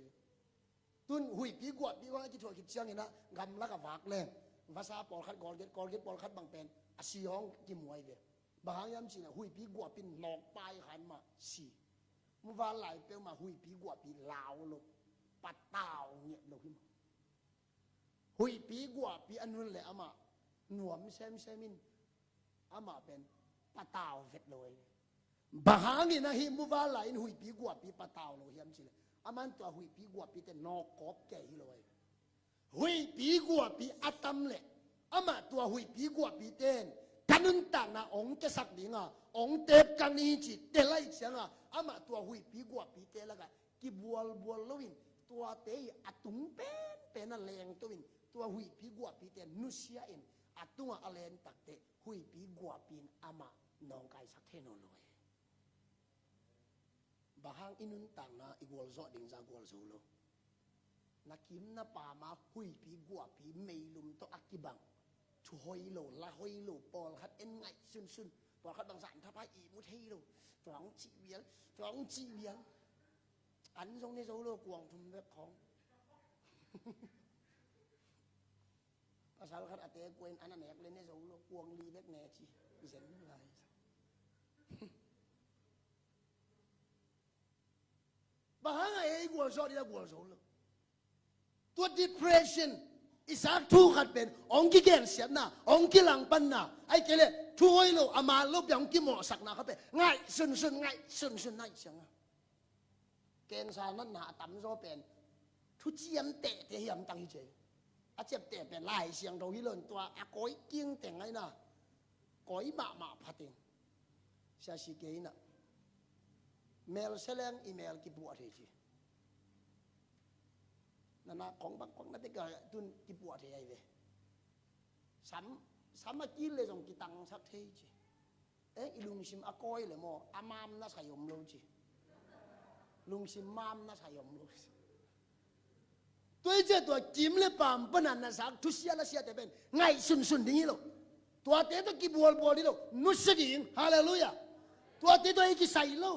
Tun huihpi guahpi hanga kithuah khit ciangin ah gamlak a vak leng vasa pawlkhat, Colgate, Colgate pawlkhat bang pen a si hong kimu ai ve. Bang hang hiam cih leh huihpi guahpi nawkpai khan mah si. Muval lai peuhmah huihpi guahpi lau lo, patau ngiat lo hi mah. Huihpi guahpi a nun le amah nuam semsem in amah pen patau vet lo ahi. Bang hangin ahi muval lai in huihpi guahpi patau lo hiam cih leh, aman tua huihpi guahpite nawkkawp kei hi lo ahi. Huihpi guahpi a tam leh amah tua huihpi guahpite in ka nuntakna hong kesak dinga hong tepkang ding hi ci tel ahih cianga amah tua huihpi guahpite lakah kibualbual loin tuate i a tung penpen a lengto in tua huihpi guahpite nusia in a tungah a len takteh huihpi guahpi in amah nawngkaisak thei nawn lo e. Bang hang i nuntakna i gualzawh ding zah gualzo lo. Na kim na pam a huihpi guahpi meilum tawh a kibang thu hoih lo, la hoih lo, pawlkhat en ngaih sunsun, pawlkhat bangzah an thapai ihmu thei lo. Tua hong cih vial, tua hong cih vial. An zong ne zo lo, kuang thum bek khawng. Pasal khat a te kuain an a nek le ne zo lo, kuang li bek ne ci. Zen lai. Bang hang a ei gualzawh dih a gualzo lo. Tua depression i sak thu khat pen hong kigensiatna, hong kilangpanna, ai kei le thu hoih lo, a man lo pia hong kimawhsakna kha pen ngaih sunsun, ngaih sunsun, ngaih cianga. Cancer natna a tamzaw pen thu ciamtehte hiam tang hi ce. A ciamteh pen Lai Siangtho hi lo in tua a kawi kingteng ngaihna kawi mahmah phating. Sia si kei na mel seleng i mel kipuah thei ci. Nana kong bang kong na te ka tun kipuah thei ai ve. Sam, sam a kil le zong kitangsak thei ci. Eh, i lungsim a kawi le maw, a mam na sai om lo ci. Lungsim mam na sai om lo ci. Tua i cia tua kim le pam pana na sak thusia la siate pen ngaih sunsun ding hi lo. Tuate tawh kibualbual ding lo, nusia ding. Halleluiah. Tuate tawh i kisai lo.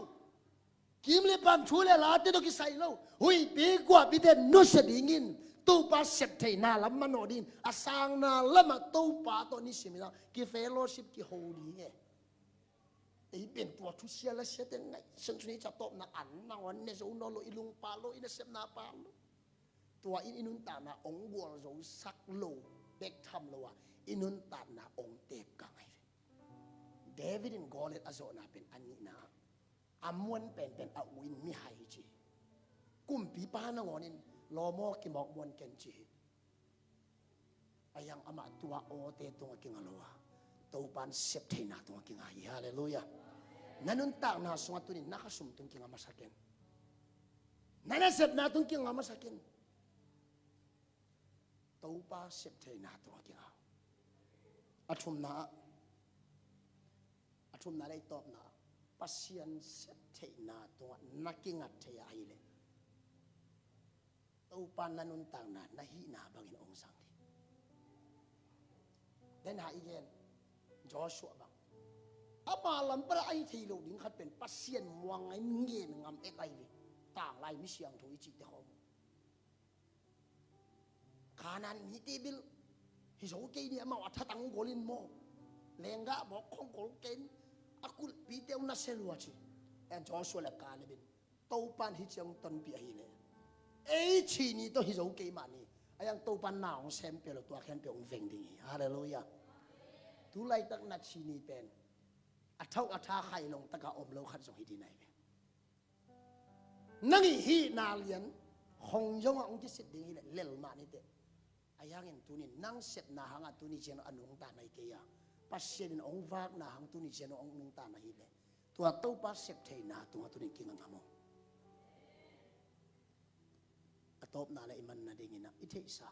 Kim le pam thu le late tawh kisai lo. Huihpi guahpite nusia dingin Topa sep theihna lam manawh dingin a sangna lamah Topa tawh nisim inah kifellowship kiho ding e. Ei pen tua thusia la siate ngaih sunsun i cia tawpna an nangawn ne zo nawn lo, i lungpa lo, i nasepna pa lo. Tua in i nuntakna hong gualzosak lo bek tham lo a i nuntakna hong tepkang ahi ve. David in Goliath a zawhna pen a nihna a muan penpen a u in mihai ci. Kumpipa nangawn in lawmaw kimawk muan ken ci hi. A yang amah tua awte tungah kinga lo a Topan sep theihna tungah kinga hi. Halleluiah. Na nuntakna sungah tunin na khasum tung kinga masa ken. Na nasepna tung kinga masa ken. Topa sep theihna tungah kinga. A thumna ah, a thumna le i tawpna ah, Pasian sep theihna tungah na kingat thei ahileh Topa na nuntakna na hihna bangin hong zang ding. Den ha i gen Joshua bang ama lam pana ahi thei lo ding khat pen Pasian muang ngai ngen ngam ek ahi ve. Tanglai mi siangtho i cihte khawm Kanaan mite bil hi zo kei ni, amau a thatang gol in maw, lenggah bawk khong gol kei in a kulhpite uh na sia lua ci. En Joshua le Kaleb in Topan hi ciang tonpih ahileh ei chini tawh hi zo kei mah ni. A yang Topan na hong sem pia lo, tua khempeuh hong veng ding hi. Halleluiah. Tu laitak na chini pen a thauh a tha khailong taka om lo khat zong hi ding nai ve. Nang i hihna lian khong zongah hong kisit ding hileh lel mah niteh. A yangin tunin nang sepna hangah tuni cian a nungta nai kei a, Pasian in hong vakna hang tuni cian hong nungta na hileh tua Topa sep theihna tungah tunin kinga ngam aw. Tawpna le i man nadingin ah i theihsa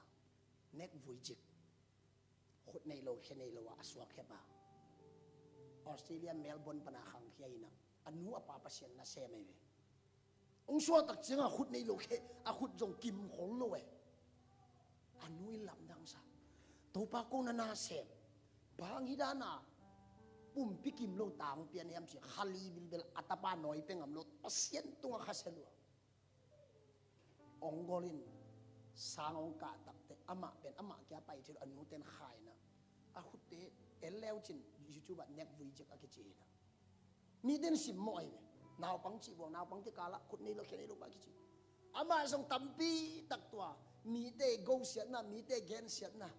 Nick Vujicic, khut nei lo khe nei lo ah a suak khia pa, Australia Melbourne pana khangkhia in ah a nu a pa Pasian nasem ahi ve. Hong suaktak ciangah khut nei lo khe, a khut zong kim khol lo e. A nu in lamdang sa, Topa ko na nasem, bang hih dana pumpi kim lo tang pian hiam ci, kha li bilbel a tapa nawi pia ngam lo, Pasian tungah khasia lua. Hong gol in sang hong kah takte amah pen amah kia pai thei lo, a nuten khaina, a khutte el leu cin YouTube ah Nick Vujicic a kici hi na. Mite in simmawh ahi ve. Naupang cih buang, naupang kikalah khut nei lo khe nei lo pa kici. Amah zong tampi tak tua mite gosiatna, mite gensiatna,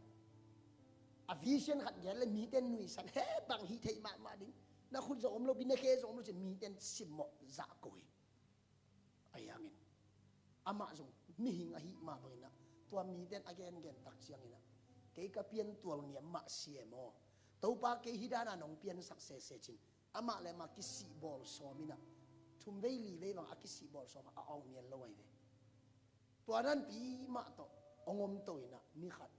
a vision khat gen le mite nuisan, he bang hih theih mahmah ding, na khut zong om lo, bi na khe zong om lo cin mite in simmawh zah ko hi. Ahi hangin amah zong mihing ahih mah bangin ah tua mite in a gengen tak ciangin ah, kei ka piantual ngiam mah si e maw, Topa kei hih dana nong piansak sese cin, amah le amah kisih bawl sawm in ah, thum vei li vei bang a kisih bawl sawm a, a ong mial lo ahi ve. Tua nanpi mah tawh hong om to in ah, ni khat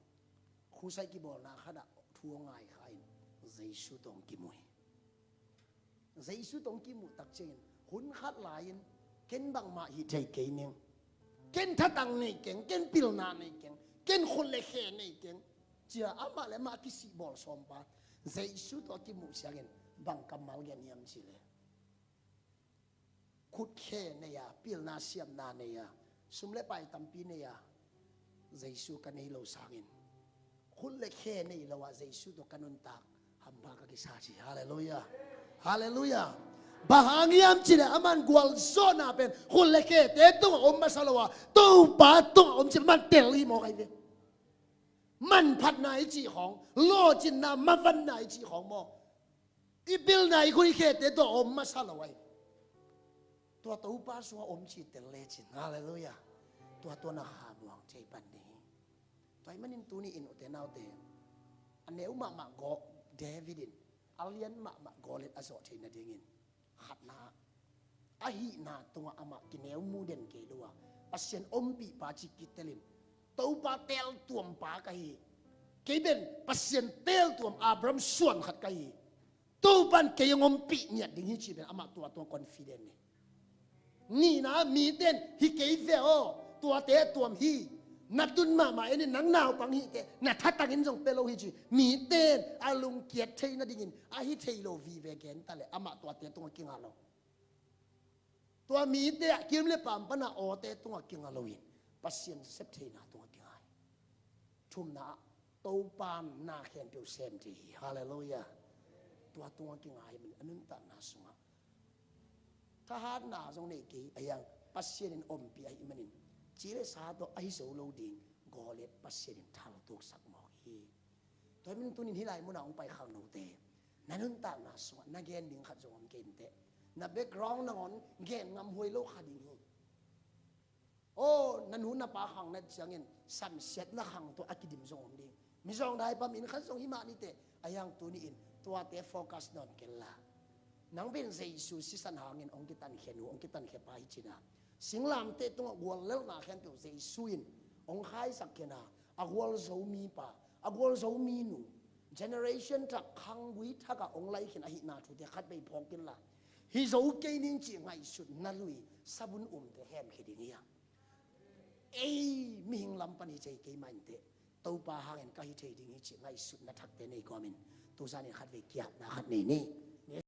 khusai kibawlna khat ah thu hong ngai kha in Jesu tawh hong kimu hi. Jesu tawh hong kimuh tak ciangin hun khat lai-in, ken bangmah hih thei kei ning, ken thatang nei keng, ken pilna nei keng, ken khut le khe nei keng, ci-a amah le amah a kisih bawl sawm pa Jesu tawh a kimuh ciangin bang kammal gen hiam cih leh, khut khe nei a, pilna siamna nei a, sum le pai tampi nei a, Jesu ka nei lo sangin, khut le khe nei lo a Jesu tawh ka nuntak hampha ka kisa ci. Halleluiah. Halleluiah. Bang hang hiam cih leh aman gualzawhna pen khut le khete tungah om masa lo a, Topa tungah om cih man tel hi mawk ahi ve. Manphatna i cih khawng, lawhcinna, mavanna i cih khawng maw, i pilna, i khut i khete tawh om masa lo ahi. Tua Topa sungah om ci tel lecin, halleluiah, tua tua na khamuang thei pan ding hi. Tua ahih manin tuni in ute naute, a neu mahmah Go-, David in a lian mahmah Goliath a zawh theih nadingin, khatna, a hihna tungah amah kineu mu den kei lo a, Pasian ompih pa ci kitelin, Topa teeltuam pa ka hi, kei pen Pasian teeltuam Abraham suan khat ka hi, Topa in kei hong ompih ngiat ding hi ci pen amah tua tua confident hi. Nihna, mite in hi kei ve aw, tuate tuam hi, na tun mahmah en in, nang naupang hihte na thatangin zong pia lo hi ci, mite in a lungkiat theih nadingin a hi thei lo vive gen ta leh amah tuate tungah kingah lo. Tua mite a kim le pam pana awte tungah kingah loin Pasian sep theihna tungah kingah hi. Thumna ah, Topa in na khempeuh sem thei hi. Halleluiah. Tua tungah kingah hi manin a nuntakna sungah thahatna zong nei kei, ahi hang Pasian in ompih ahih manin, ci le sa tawh ahi zo lo ding Goliath Pasian in thaltuksak mawk hi. Tua ahih manin tunin hih lai munah hong pai khangnote, na nuntakna sungah na gen ding khat zong om kei inteh. Na background nangawn gen ngam huai lo kha ding hi. Aw, na nu na pa khang na ciangin samsiatna khang tawh a kidim zong om ding. Mizawng dai pam inn khat zong hi mah niteh, ahi hang tuni in tuate focus nawn kenla, nang pen Jesu sisan hangin hong kitankhia nu, hong kitankhia pa hi cin a, singlamteh tungah guallelhna khempeuh Jesu in hong khaisak khin a, a gualzo mipa, a gualzo minu, generation thak, khanggui thakah hong lai khin ahihna thute khatvei phawk inla, hi zo kei ning cih ngaihsutna lui sabun umte hemkhia ding hi a, ei mihing lam pan hi thei kei mah inteh, Topa hangin ka hi thei ding hi cih ngaihsutna thakte nei kawmin, tu zanin khatvei kiapna khat nei ni.